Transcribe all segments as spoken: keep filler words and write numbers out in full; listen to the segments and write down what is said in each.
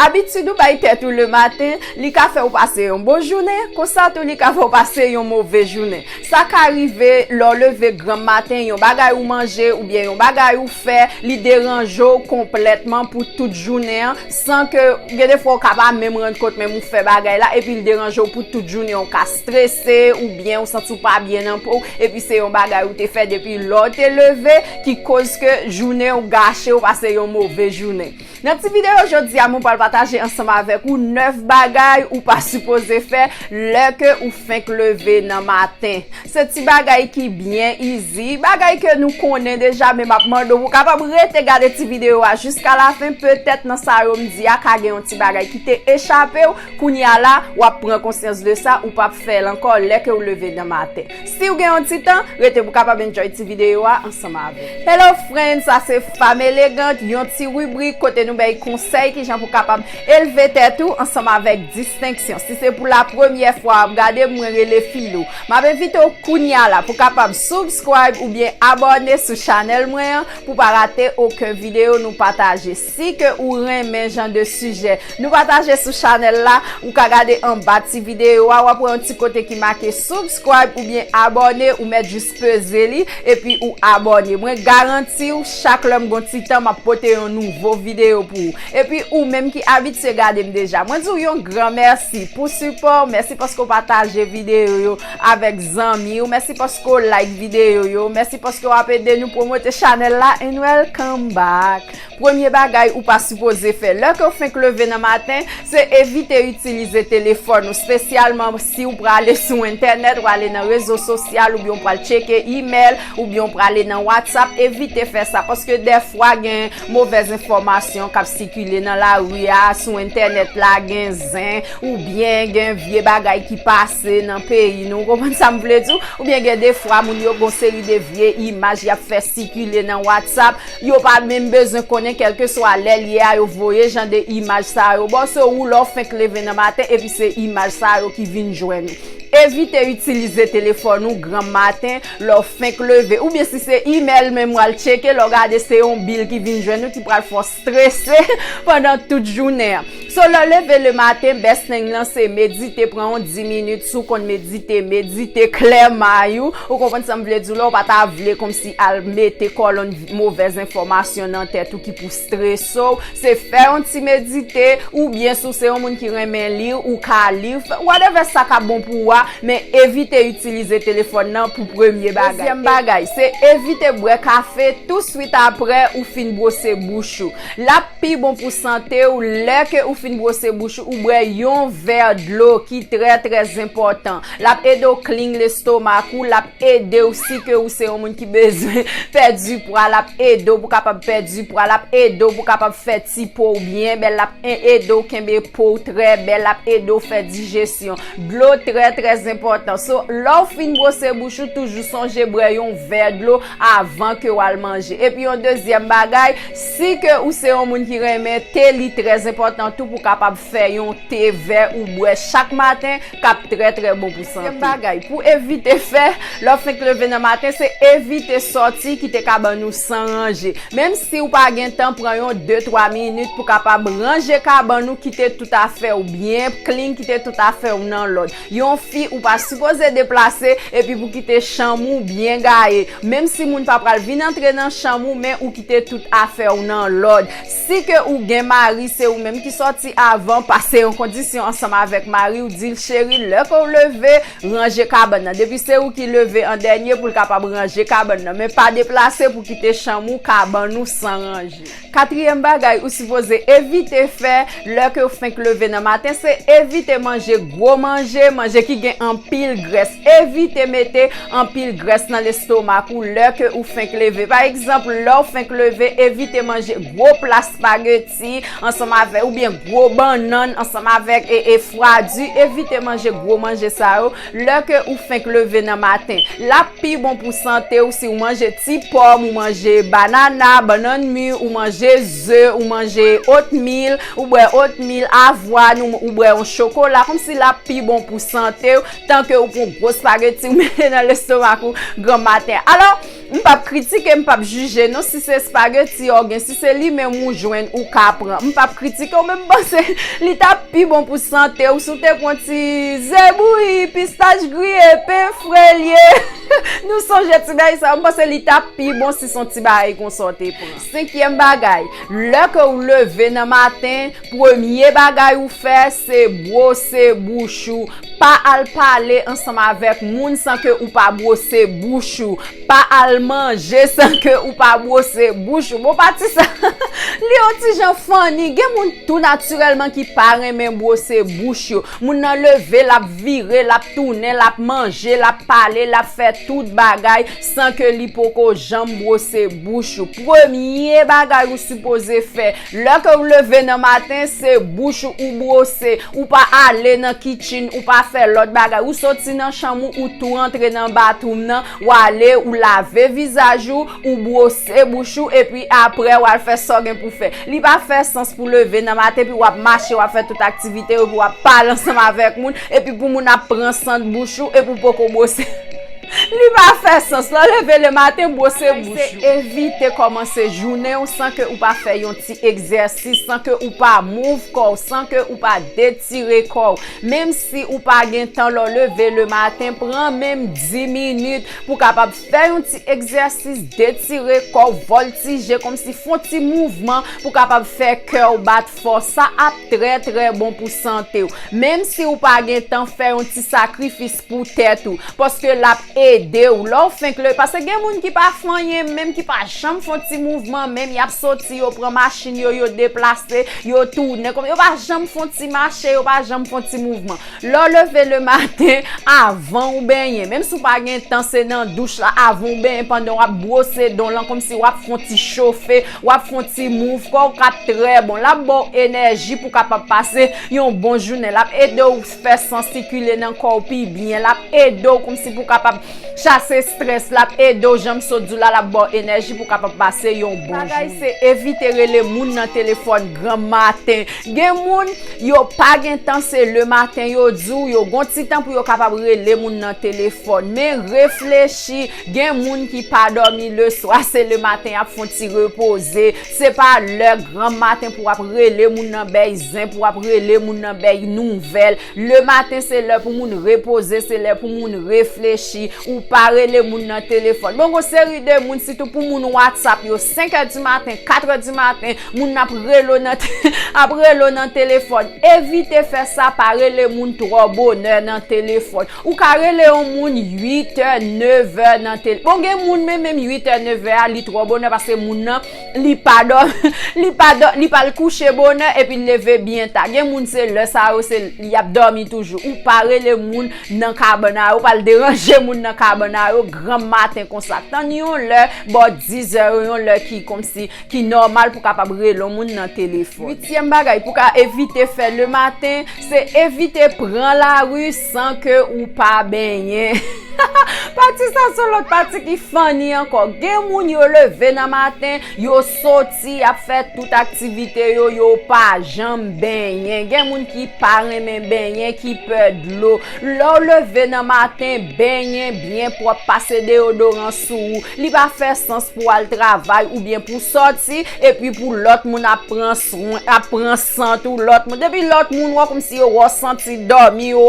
Abitid ou bay tèt ou lematen, li ka fè w pase yon bon jounen, konsa tou li ka fè w pase yon move jounen. Sa ka rive lè w leve granm maten, yon bagay ou manje oubyen yon bagay ou fè, li deranje w konplètman pou tout jounen an, san ke gen de fwa w ka pa menm rann kont menm ou fè bagay la, epi l deranje w pou tout jounen an, ou ka strese oubyen ou santi w pa byen nan po w, epi se yon bagay ou te fè depi lè w te leve ki koz ke jounen w gache, ou pase yon move jounen. Nan ti videyo jodi a, mwen pral pataje ansanm avèk ou nèf bagay ou pa sipoze fè lè ke ou fenk leve nan maten. Se ti bagay ki byen easy, bagay ke nou konnen deja, men m ap mande w pou w kapab rete gade ti videyo a jiska lafen. Petèt nan sa yo m di a ka gen yon ti bagay ki te echape w, kounye a la, w ap pran konsyans de sa, ou p ap fè l ankò lè ke w leve nan maten. Si w gen yon ti tan, rete pou w kapab enjoy ti videyo a ansanm avè m. Hello friends, sa se Femme Élégante, yon ti ribrik kote nou bay konsèy kijan pou w kapab elve tèt ou ansanm avèk distenksyon. Si se pou la premyè fwa w ap gade m, mwen rele Filou. M ap envite w kounye a la pou w kapab subscribe oubyen abòne sou chanèl mwen an pou w pa rate okenn videyo nou pataje. Si ke ou renmen jan de sijè nou pataje sou chanèl la, ou ka gade anba ti videyo a, w ap wè yon ti kote ki make subscribe oubyen abòne, ou mèt jis peze li, epi ou abòne. Mwen garanti w, chak lè m gon ti tan, m ap pote yon nouvo videyo pou ou. Epi ou menm ki abitye gade m deja, mwen di w yon gran mèsi pou sipò w. Mèsi paske w pataje videyo yo avèk zanmi w. Mèsi paske w like videyo yo. Mèsi paske w ap ede nou pwomote chanèl la. And welcome back. Premye bagay ou pa sipoze fè lè ke w fenk leve nan maten, se evite itilize telefòn ou, espesyalman si w prale sou entènèt, w ale nan rezo sosyal, oubyen w pral tcheke imèl, oubyen w prale nan WhatsApp. Evite fè sa, paske dèfwa gen movèz enfòmasyon k ap sikile nan lari a, sou entènèt la, gen zen, oubyen gen vye bagay ki pase nan peyi nou, ou konprann sa m vle di w? Oubyen gen de fwa moun yo gon seri de vye imaj y ap fè sikile nan WhatsApp, yo pa menm bezwen konnen kèlkeswa lè l ye a, yo voye jan de imaj sa yo ba w, se ou lè w fenk leve nan maten, epi se imaj sa yo ki vin jwenn ou. Evite itilize telefòn ou granm maten lè w fenk leve, oubyen si se imèl menm w al tcheke, lè w gade se yon bil ki vin jwenn ou ki pral fè w strese pandan tout jounen an. So, lè w leve lematen, best thing lan se medite, pran yon dis minit, si w konn medite, medite klè may ou. Ou konprann sa m vle di w la, ou pa ta vle kòmsi al mete kòlonn movèz enfòmasyon nan tèt ou ki pou strese w. Se fè yon ti medite, oubyen si w se yon moun ki renmen li, ou ka li, fè whatever sa k ap bon pou ou a, men evite itilize telefòn nan pou premye bagay. Dezyèm bagay, se evite bwè kafe touswit apre ou fin bwose bouch ou. L ap pi bon pou sante w lè ke ou fin bwose bouch ou, ou bwè yon vè dlo ki trè, trè enpòtan. L ap ede w clean lestomak ou, l ap ede w si ke ou se yon moun ki bezwen pèdi pwa, l ap ede w pou kapab pèdi pwa, l ap ede w pou kapab fè ti po w byen bèl, l ap e-, ede w kenbe po w trè bèl, l ap ede w fè dijesyon. Dlo trè, trè enpòtan. So, lè w fin bwose bouch ou, toujou sonje bwè yon vè dlo avan ke w al manje. Epi yon dezyèm bagay, si ke ou se yon moun ki renmen te, li trè enpòtan tou pou kapab fè yon te vè ou bwè chak maten, k ap trè, trè bon pou sante. Dezyèm bagay, pou evite fè, lè w fenk leve nan maten, se evite sòti kite kabann ou san ranje. Menm si w pa gen tan, pran yon de, twa minit pou kapab ranje kabann ou, kite tout afè w byen clean, kite tout afè w nan lòd. Yon fi, ou pa sipoze deplase epi pou kite chanm ou byen gaye. Menm si moun pa pral vin antre nan chanm ou, men ou kite tout afè w nan lòd. Si ke ou gen mari, se ou menm ki sòti avan, pase yon kondisyon ansanm avèk mari w, di l, cheri, lè ke w leve, ranje kabann nan. Depi se ou ki leve an dènye pou l kapab ranje kabann nan. Men pa deplase pou kite chanm ou, kabann ou san ranje. Katriyèm bagay ou sipoze evite fè lè ke w fenk leve nan maten, se evite manje gwo manje, manje ki gen anpil grès. Evite mete anpil grès nan lestomak ou lè ke ou fenk leve. Pa egzanp, lè w fenk leve, evite manje gwo pla espageti ansanm avè, oubyen gwo bannann ansanm avèk e, e fwadi. Evite manje gwo manje sa yo lè ke ou fenk leve nan maten. L ap pi bon pou sante w si w manje ti pòm, ou manje banana, bannann mi, ou manje ze, ou manje otmil, ou bwè otmil, avwàn, ou, ou bwè yon chokola, kòmsi l ap pi bon pou sante w, tan ke ou pran gwo espageti ou mete nan lestomak ou granm maten. Alò, M p ap kritike, m p ap jije non, si se espageti w gen, si se li menm ou jwenn, ou ka pran. M p ap kritike w, men m panse li t ap pi bon pou sante w si w te pran ti ze bouyi, pistach griye, pen fre l ye. Nou sonje ti bagay sa yo, m panse li t ap pi bon si se yon ti bagay konsa w te pran. Senkyèm bagay, lè ke w leve nan maten, premye bagay ou fè, se bwose bouch ou. Pa al pale ansanm avèk moun san ke ou pa bwose bouch ou. Pa al manje san ke ou pa bwose bouch ou. Bon, pati sa, li yon ti jan funny. Gen moun tou natirèlman ki pa renmen bwose bouch yo. Moun nan leve, l ap vire, l ap tounen, l ap manje, l ap pale, l ap fè tout bagay san ke li poko janm bwose bouch ou. Premye bagay ou sipoze fè, lè ke w leve nan maten, se bouch ou ou bwose. Ou pa ale nan kitchen, ou pa fè lòt bagay. Ou soti nan chanm ou, ou tou rantre nan bathroom nan, w ale, ou lave vizaj ou, ou bwose bouch ou, epi apre w al fè sa w gen pou fè. Li pa fè sans pou leve nan maten, epi w ap mache, w ap fè tout aktivite yo, epi w ap pale ansanm avèk moun, epi pou moun ap pran sant bouch ou, epi w poko bwose. Li pa fè sans. Lè w leve le maten, bwose bouch ou. Evite kòmanse jounen w san ke ou pa fè yon ti egzèsis, san ke ou pa move kò w, san ke ou pa detire kò w. Menm si ou pa gen tan lè w leve le maten, pran menm dis minit pou w kapab fè yon ti egzèsis, detire kò w, vòltije, kòmsi fè yon ti mouvman pou w kapab fè kè w bat fò. Sa ap trè, trè bon pou sante w. Menm si ou pa gen tan, fè yon ti sakrifis pou tèt ou, paske l ap ede w. Lè w fenk leve, paske gen moun ki pa fè anyen menm, ki pa janm fè yon ti mouvman menm, y ap soti, yo pran machin yo, yo deplase, yo tounen, kòm yo pa janm fè yon ti mache, yo pa janm fè yon ti mouvman. Lè w leve le maten, avan ou benyen, menm si w pa gen tan, se nan douch la, avan ou benyen, pandan w ap bwose don lan, kòmsi w ap fè yon ti chofe, w ap fè yon ti move kò w k ap trè bon. L ap ba w enèji pou w kapab pase yon bon jounen. L ap ede w fè san sikile nan kò w pi byen. L ap ede w kòmsi pou w kapab chase estrès. L ap ede w, jan m sot di w la, l ap ba w enèji pou w kapab pase yon bon jounen. Bagay se evite rele moun nan telefòn granm maten. Gen moun, yo pa gen tan, se le maten yo di w, yo gon ti tan pou yo kapab rele moun nan telefòn. Men reflechi, gen moun ki pa dòmi le swa, se le maten y ap fè yon ti repoze. Se pa lè granm maten pou w ap rele moun nan bèy zen, pou w ap rele moun nan bèy nouvèl. Le maten se lè pou moun repoze, se lè pou moun reflechi. Ou pa rele moun nan telefòn. Bon, gon seri de moun, sitou pou moun WhatsApp yo, senk è di maten, kat è di maten, moun nan ap rele w nan te-, ap rele w nan telefòn. Evite fè sa, pa rele moun twò bonè nan telefòn. Ou ka rele yon moun uit è, nèf è nan tele-, bon, gen moun, men menm uit è, nèf è a, li twò bonè paske moun nan, li pa dò-, li pa dò-, li pa al kouche bonè epi l leve byen ta. Gen moun, se lè sa yo, se, y ap dòmi toujou. Ou pa rele moun nan kabann a yo, ou pa al deranje moun nan kabann a yo granm maten konsa. Tann yon lè, bò dis è yo, yon lè ki kòmsi, ki nòmal pou kapab rele yon moun nan telefòn. Uityèm bagay pou ka evite fè le maten, se evite pran lari san ke ou pa benyen. Pati sa se yon lòt pati ki funny ankò. Gen moun, yo leve nan maten, yo soti, y ap fè tout aktivite yo, yo pa janm benyen. Gen moun ki pa renmen benyen, ki pè dlo. Lè w leve nan maten, benyen byen pwòp, pase deyodoran sou ou. Li pa fè sans pou w al travay oubyen pou w sòti, epi pou lòt moun ap pran swen, ap pran sant ou, lòt moun. Depi lòt moun wè w kòmsi yo wè w santi dòmi, yo,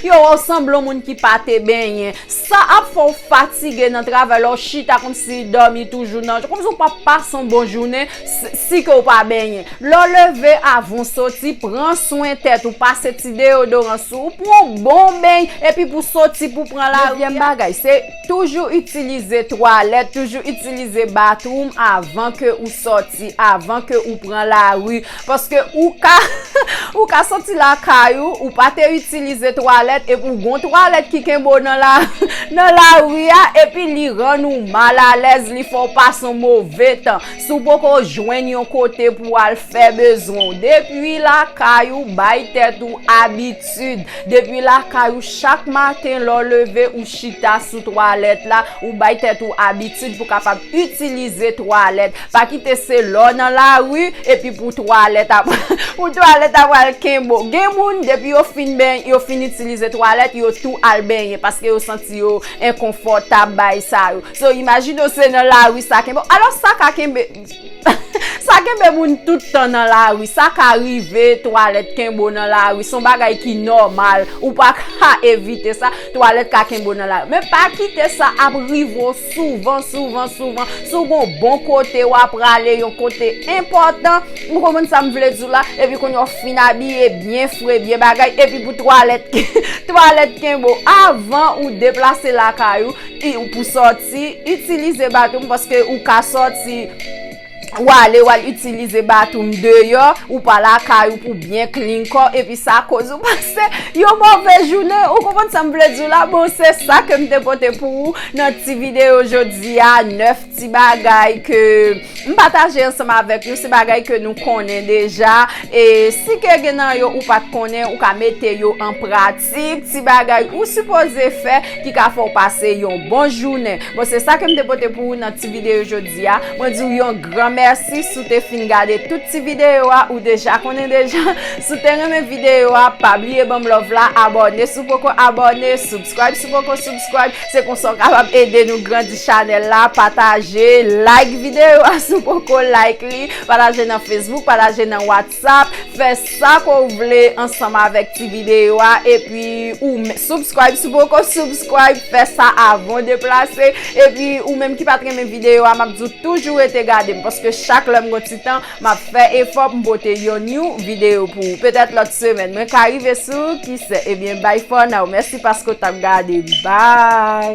yo wè w sanble yon moun ki pa te benyen. Sa ap fè w fatige nan travay la, w chita kòmsi dòmi toujou nan, kòmsi w p ap pase yon bon jounen si, si ke w pa benyen. Lè w leve, avan w soti, pran swen tèt ou, pase ti deyodoran sou ou, pran yon bon beny, epi pou soti, pou pran lari. Dezyèm bagay, se toujou itilize twalèt, toujou itilize bathroom avan ke ou sòti, avan ke ou pran lari. Paske ou ka, ou ka soti lakay ou, ou pa te itilize twalèt, epi w gon twalèt ki kenbe w nan la, nan lari a, epi li rann ou malalèz, li fè w pase yon move tan. Si w poko jwenn yon kote pou w al fè bezwen w, depi lakay ou, bay tèt ou abitid. Depi lakay ou, chak maten lè w leve, ou chita sou twalèt la, ou bay tèt ou abitid pou kapab itilize twalèt. Pa kite se lè w nan lari, epi pou twalèt ap, pou twalèt ap al kenbe w. Gen moun, depi yo fin ben-, yo fin itilize twalèt, yo tou al benyen, paske yo santi yo enkonfòtab, bagay sa yo. So, imajine w se nan lari sa kenbe w. Alò, sa ka kenbe, sa kenbe moun tout tan nan lari. Sa ka rive twalèt kenbe w nan lari. Se yon bagay ki nòmal. Ou pa ka evite sa. Twalèt ka kenbe w nan lari. Men pa kite sa ap rive w souvan, souvan, souvan. Si w gon bon kote w ap prale, yon kote enpòtan, ou konprann sa m vle di w la, epi kounye a w fin abiye byen fre, byen bagay, epi pou twalèt, twalèt kenbe w. Avan ou deplase lakay ou, i- ou pou sòti, itilize bathroom, paske ou ka sòti, w ale, w al itilize bathroom deyò, ou pa lakay ou pou byen clean kò, epi sa koz ou pase yon move jounen. Ou konprann sa m vle di w la? Bon, se sa ke m te pote pou ou nan ti videyo jodi a, nèf ti bagay ke m pataje ansanm avèk nou, se bagay ke nou konnen deja. E si ke gen nan yo ou pa t konnen, ou ka mete yo an pratik. Ti bagay ou sipoze fè ki ka fè w pase yon bon jounen. Bon, se sa ke m te pote pou ou nan ti videyo jodi a. Mwen di w yon gran mèsi si w te fin gade tout ti videyo a, ou deja konnen deja. Si w te renmen videyo a, pa bliye ban m love la, abòne si w poko abòne, subscribe si w poko subscribe. Se konsa w kapab ede nou grandi chanèl la, pataje, like videyo a si w poko like li, pataje nan Facebook, pataje nan WhatsApp, fè sa ke w vle ansanm avèk ti videyo a, epi ou men- subscribe si w poko subscribe, fè sa avan w deplase, epi ou menm ki pa t renmen videyo a, m ap di w toujou rete gade m, paske chak lè m gon ti tan, m ap fè efò pou m pote yon new videyo pou ou. Petèt lòt semèn, mwen ka rive sou, kisè. Ebyen, bye for now. Mèsi paske w t ap gade. Bye!